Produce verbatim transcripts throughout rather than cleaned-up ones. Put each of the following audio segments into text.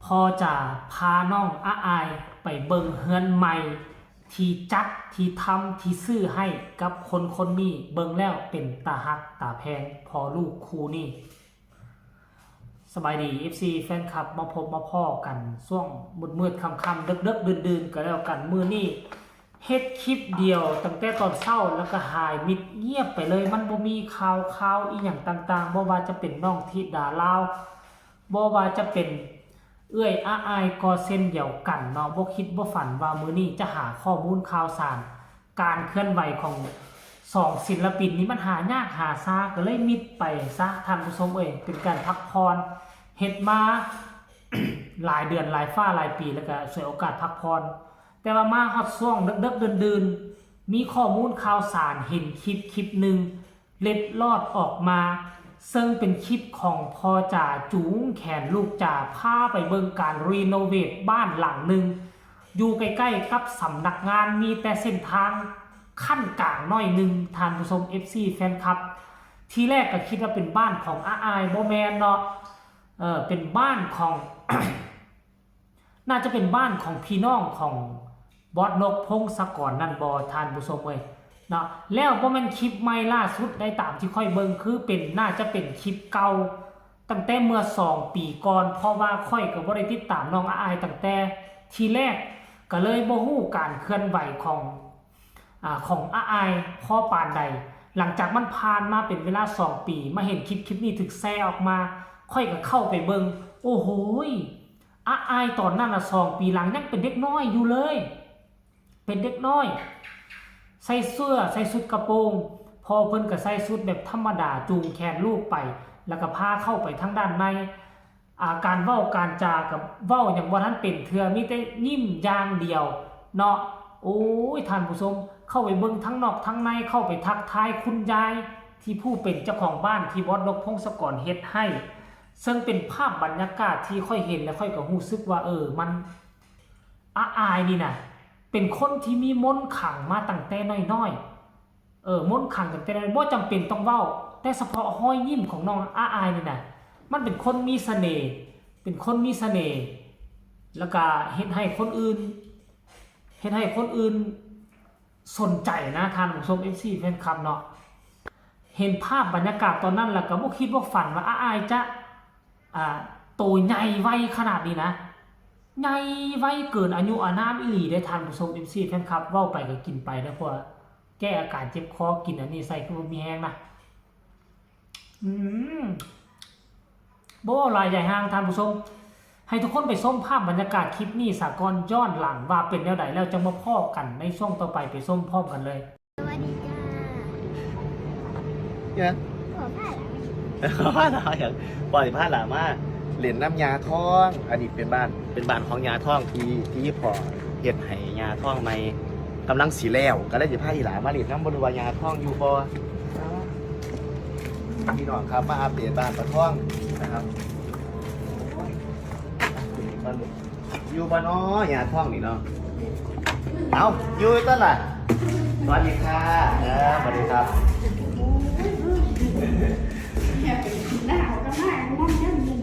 พ่อจ๋า พาน้องอาอายไปเบิ่งเฮือนใหม่ที่จัดที่ทำที่ซื้อให้กับคนคนนี้ เบิ่งแล้วเป็นตาฮักตาแพงพ่อลูกคู่นี้ สบายดี เอฟซี แฟนคลับ มาพบมาพ้อกันช่วงมืดๆ ค่ำๆ ดึกๆ ดื่นๆ ก็แล้วกัน มื้อนี้เฮ็ดคลิปเดียวตั้งแต่ตอนเช้าแล้วก็หายมิดเงียบไปเลย มันบ่มีข่าวข่าวอีหยังต่างๆ บ่ว่าจะเป็นน้องธิดาลาว บ่ว่าจะเป็นเอื้อยอาอายก็เช่นเดียวกันเนาะ บ่คิดบ่ฝันว่ามื้อนี้จะหาข้อมูลข่าวสาร การเคลื่อนไหวของสองศิลปินนี้มันหายากหาซา ก็เลยมิดไปซะ ท่านผู้ชมเอ้ย เป็นการพักผ่อน เฮ็ดมา หลายเดือนหลายฟ้าหลายปี แล้วก็ฉวยโอกาสพักผ่อน แต่ว่ามาฮอดช่วงเดิกๆ ดื่นๆ มีข้อมูลข่าวสาร เห็นคลิปคลิปหนึ่ง เล็ดลอดออกมา ซึ่งเป็นคลิปของพ่อจ๋าจูงแขนลูกจ๋าพาไปเบิ่งการรีโนเวทบ้านหลังหนึ่ง อยู่ใกล้ๆ กับสำนักงาน มีแต่เส้นทางขั้นกลางหน่อยหนึ่ง ท่านผู้ชม เอฟซี แฟนคลับ ทีแรกก็คิดว่าเป็นบ้านของอาอาย บ่แม่นเนาะ เออ เป็นบ้านของ น่าจะเป็นบ้านของพี่น้องของบอสนกพงศกรนั่นบ่ ท่านผู้ชมเอ้ย เนาะ แล้วบ่แม่นคลิปใหม่ล่าสุดได้ ตามที่ข้อยเบิ่งคือเป็น น่าจะเป็นคลิปเก่า ตั้งแต่เมื่อสองปีก่อน เพราะว่าข้อยก็บ่ได้ติดตามน้องอาอายตั้งแต่ทีแรก ก็เลยบ่ฮู้การเคลื่อนไหวของ อ่า ของอาอายพอปานใด หลังจากมันผ่านมาเป็นเวลาสองปี มาเห็นคลิปคลิปนี้ถูกแชร์ออกมา ข้อยก็เข้าไปเบิ่ง โอ้โหย อาอายตอนนั้นน่ะ สองปีหลังยังเป็นเด็กน้อยอยู่เลย เป็นเด็กน้อย ใส่เสื้อ ใส่ชุดกระโปรง พ่อเพิ่นก็ใส่ชุดแบบธรรมดา จูงแขนลูกไป แล้วก็พาเข้าไปทางด้านใน อ่า การเว้าการจากับเว้าหยังบ่ทันเป็นเทื่อ มีแต่ยิ้มอย่างเดียวเนาะ โอ้ย ท่านผู้ชม เข้าไปเบิ่งทั้งนอกทั้งใน เข้าไปทักทายคุณยายที่ผู้เป็นเจ้าของบ้านที่บอสนกพงศกรเฮ็ดให้ ซึ่งเป็นภาพบรรยากาศที่ข้อยเห็นแล้วข้อยก็รู้สึกว่า เออ มัน อาอายนี่นะ เป็นคนที่มีมนต์ขลังมาตั้งแต่น้อยๆ เออ มนต์ขลังตั้งแต่น้อย บ่จำเป็นต้องเว้า แต่เฉพาะรอยยิ้มของน้องอาอายนี่นะ มันเป็นคนมีเสน่ห์ เป็นคนมีเสน่ห์ แล้วก็เฮ็ดให้คนอื่น เฮ็ดให้คนอื่นสนใจนะ ท่านผู้ชม เอฟซี แฟนคลับเนาะ เห็นภาพบรรยากาศตอนนั้นแล้วก็บ่คิดบ่ฝันว่าอาอายจะ อ่า โตใหญ่ไวขนาดนี้นะ ใหญ่ไวเกินอายุอานามอีหลีเด้ ท่านผู้ชม เอฟซี แฟนคลับ เว้าไปก็กินไปเด้อ เพราะว่าแก้อาการเจ็บคอ กินอันนี้ใส่คือบ่มีแฮงนะ อืม บ่เว้าหลายใหญ่ห่าง ท่านผู้ชม ให้ทุกคนไปชมภาพบรรยากาศคลิปนี้ซะก่อน ย้อนหลังว่าเป็นแนวใด แล้วจั่งมาพ้อกันในช่วงต่อไป ไปชมพร้อมกันเลย สวัสดีจ้า เนี่ย พ่อพาหลานมา พ่อพาหลานอย่าง พ่อสิพาหลานมาเล่นน้ำยาทอง อันนี้เป็นบ้าน เป็นบ้านของยาทองที่ ที่พ่อเฮ็ดให้ยาทองใหม่ กำลังสิแล้ว ก็เลยสิพาอีหลานมาเล่นนำ บ่รู้ว่ายาทองอยู่บ่ พี่น้องครับ มาอัปเดตบ้านปะทองนะครับ อยู่บ่น้อยาทองนี่เนาะ เอ้า อยู่ต้นล่ะ สวัสดีค่ะ เออ สวัสดีครับ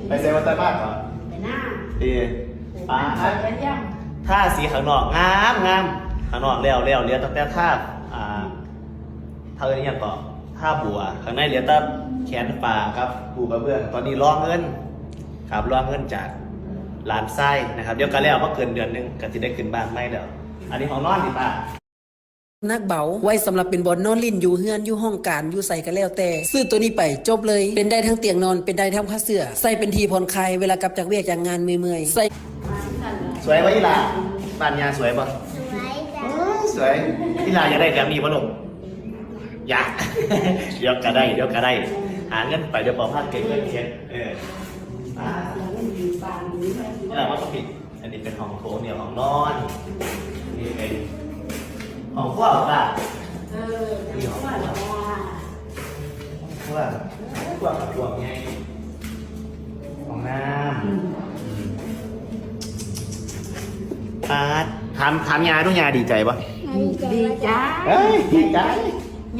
ไปเซวันตาบ้านเหรอ ไปหน้า ดี ปาด ไปเยี่ยม ทาสีข้างนอกงามงาม ข้างนอกแล้วแล้วเหลือตั้งแต่ทา อ่า ทาเอิ้นอิหยังก่อ ทาบัว ข้างในเหลือแต่แขนฝาครับ ปูกระเบื้อง ตอนนี้รอเงินครับ รอเงินจากหลานชายนะครับ เดี๋ยวก็แล้ว บ่เกินเดือนหนึ่งก็สิได้ขึ้นบ้านใหม่แล้ว อันนี้ห้องนอนนี่ป้า หนักเบา ไว้สำหรับเป็นบ่อนนอนเล่นอยู่เฮือน อยู่ห้องการ อยู่ไสก็แล้วแต่ ซื้อตัวนี้ไปจบเลย เป็นได้ทั้งเตียงนอน เป็นได้ทั้งผ้าเสื่อ ใส่เป็นที่ผ่อนคลาย เวลากลับจากเวียกจากงานเมื่อยๆ ใส่ สวยบ่อีหล่า บ้านยาสวยบ่ สวยจ้ะ โอ้ย สวย อีหล่าอยากได้แบบนี้บ่ลูก อยาก เดี๋ยวก็ได้ เดี๋ยวก็ได้ หาเงินไป เดี๋ยวพอพาเก็บเงินเก็บ เออ อ่า อีหล่าว่าต้องผิด อันนี้เป็นห้องโถง เนี่ยห้องนอน นี่เป็นห้องครัวค่ะ เออ นี่ห้องครัว ห้องครัว ห้องครัวกับครัวไง ห้องน้ำ อืม อ่า ถาม ถามยาดู ยาดีใจปะ ดีจ้า เอ้ย ดีใจ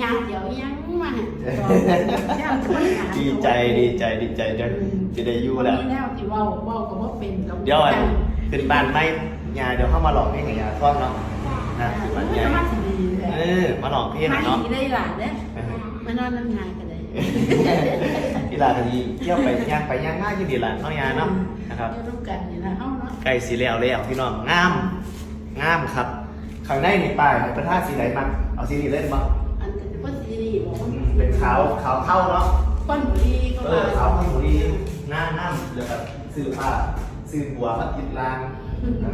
ยาเดี๋ยวยังมา ดีใจ ดีใจ ดีใจ เดี๋ยว อืม จะได้อยู่แล้ว นี่แล้วที่เว้า เว้าก็บ่ไป เดี๋ยวอันขึ้นบ้านใหม่ ย่า เดี๋ยวเฮามาร้องเพลงให้ย่าฟังเนาะ นะ ขึ้นบ้านใหม่ มาสิดีเลย เออ มาร้องเพลง มา เนาะ ดีเลยล่ะเด้อ เออ มานอนนำย่าก็ได้ อีหล่าก็ดี เที่ยวไปย่างไปย่างมาอยู่นี่ล่ะเนาะย่าเนาะ นะครับ อยู่ร่วมกันนี่ล่ะเฮาเนาะ ใกล้สิแล้วแล้วพี่น้อง งาม งามครับ ข้างในนี่ป้ายให้เพิ่นทาสีใดมัก เอาสีนี้เลยบ่ อันนี้เป็นสีนี้บ่ อืม เป็นขาว ขาวเทาเนาะ คอนบุหรี่ก็ เออ ว่า ขาวคอนบุหรี่ งามๆ แล้วก็ซื้อผ้า ซื้อบัวมาติดราง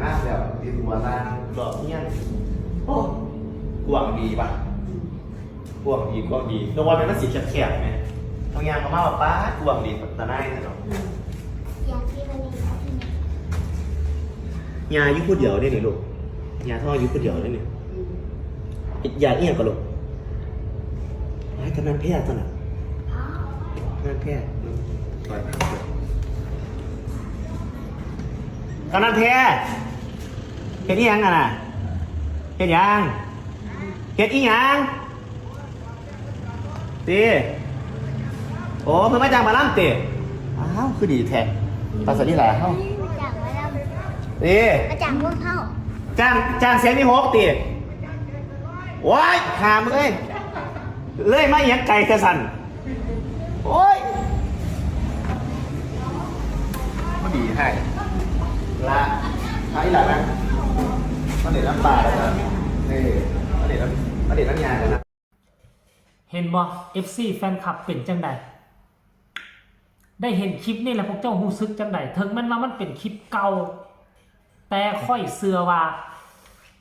งามแล้วติดบัวราง ดอกเงี้ยน โอ้ กว้างดีว่ะ กว้างดี กว้างดี นึกว่ามันสีแคบๆ ไง บางอย่างก็มาแบบ ป๊าด กว้างดี ตาหน้าเนี่ยเนาะ อืม อยากที่มันมีที่นี่ ย่าอยู่ผู้เดียวเด้นี่ลูก ย่าท้องอยู่ผู้เดียวเด้นี่ อืม อยากอีหยังก็ลูก ไอ้กำนันแพ้ตอนน่ะ กำนันแพ้ อืม ปล่อย กำนันแพ้ เฮ็ดอีหยังอะน่ะ เฮ็ดหยัง เฮ็ดอีหยัง ติ โอ้ เพิ่นมาจ้างหมอลำติ อ้าว คือดีแท้ ภาษาอีหล่าเฮา มาจากหมอลำ ติ มาจากพวกเฮา จ้าง จ้างเสียงวิหกติ โอ้ย หามึงเอ้ย เลยมาอีหยังไกลแท้สั่น โอ้ย พอดีให้ ละ เอาอีหล่านะ มาเล่นน้ำปลาแล้วนะ นี่ มาเล่นน้ำ มาเล่นน้ำยาแล้วนะ เห็นบ่ เอฟซี แฟนคลับเป็นจั่งใด ได้เห็นคลิปนี้แล้วพวกเจ้ารู้สึกจั่งใด ถึงแม้นว่ามันเป็นคลิปเก่า แต่ข้อยเชื่อว่า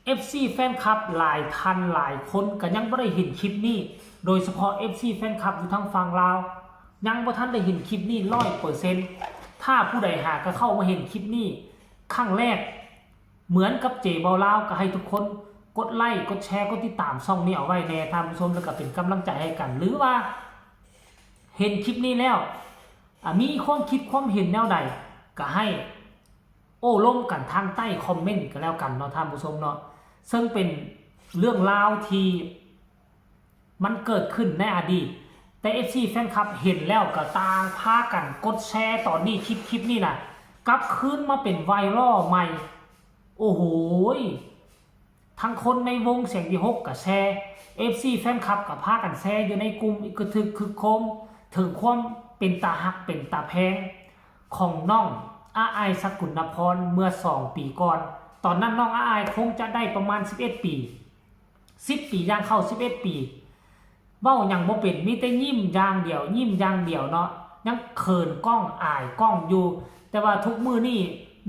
เอฟซี แฟนคลับหลายท่านหลายคนก็ยังบ่ได้เห็นคลิปนี้ โดยเฉพาะ เอฟซี แฟนคลับอยู่ทางฝั่งลาว ยังบ่ทันได้เห็นคลิปนี้ ร้อยเปอร์เซ็นต์ ถ้าผู้ใดหากะเข้ามาเห็นคลิปนี้ครั้งแรก เหมือนกับเจเบาลาว ก็ให้ทุกคนกดไลค์ กดแชร์ กดติดตามช่องนี้เอาไว้แน่ท่านผู้ชม แล้วก็เป็นกำลังใจให้กัน หรือว่าเห็นคลิปนี้แล้ว อ่ะ มีความคิดความเห็นแนวใด ก็ให้โอ้ลมกันทางใต้คอมเมนต์ก็แล้วกันเนาะท่านผู้ชมเนาะ ซึ่งเป็นเรื่องราวที่มันเกิดขึ้นในอดีต แต่ เอฟซี แฟนคลับเห็นแล้วก็ต่างพากันกดแชร์ตอนนี้ คลิป คลิปนี้น่ะ กลับคืนมาเป็นไวรัลใหม่ โอ้โหย ทั้งคนในวงเสียงวิหกก็แชร์ เอฟซี แฟนคลับก็พากันแชร์อยู่ในกลุ่มอึกกระทึกคึกโครม ถึงความเป็นตาฮักเป็นตาแพงของน้องอาอาย สกุลนพร เมื่อสองปีก่อน ตอนนั้นน้องอาอายคงจะได้ประมาณสิบเอ็ดปี สิบปี ย่างเข้าสิบเอ็ดปี เว้าหยังบ่เป็น มีแต่ยิ้มอย่างเดียว ยิ้มอย่างเดียวเนาะ ยังเขินกล้อง อายกล้องอยู่ แต่ว่าทุกมื้อนี้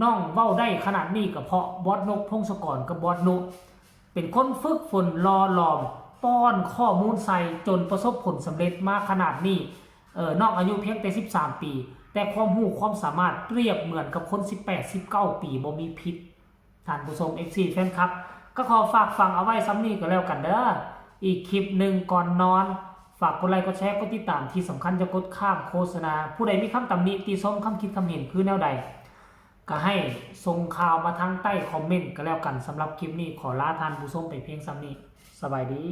น้องเว้าได้ขนาดนี้ก็เพราะบอสนก พงศกร กับบอสนุ เป็นคนฝึกฝนหล่อหลอม ป้อนข้อมูลใส่จนประสบผลสำเร็จมาขนาดนี้ เออ น้องอายุเพียงแต่สิบสามปี แต่ความรู้ความสามารถเปรียบเหมือนกับคนสิบแปด สิบเก้าปี บ่มีผิด ท่านผู้ชม เอฟซี แฟนคลับ ก็ขอฝากฝังเอาไว้ส่ำนี้ก็แล้วกันเด้อ อีกคลิปหนึ่งก่อนนอน ฝากกดไลค์ กดแชร์ กดติดตาม ที่สำคัญอย่ากดข้ามโฆษณา ผู้ใดมีคำตำหนิติชม คำคิดคำเห็นคือแนวใด ก็ให้ส่งข่าวมาทางใต้คอมเมนต์ก็แล้วกัน สำหรับคลิปนี้ขอลาท่านผู้ชมไปเพียงส่ำนี้ สบายดี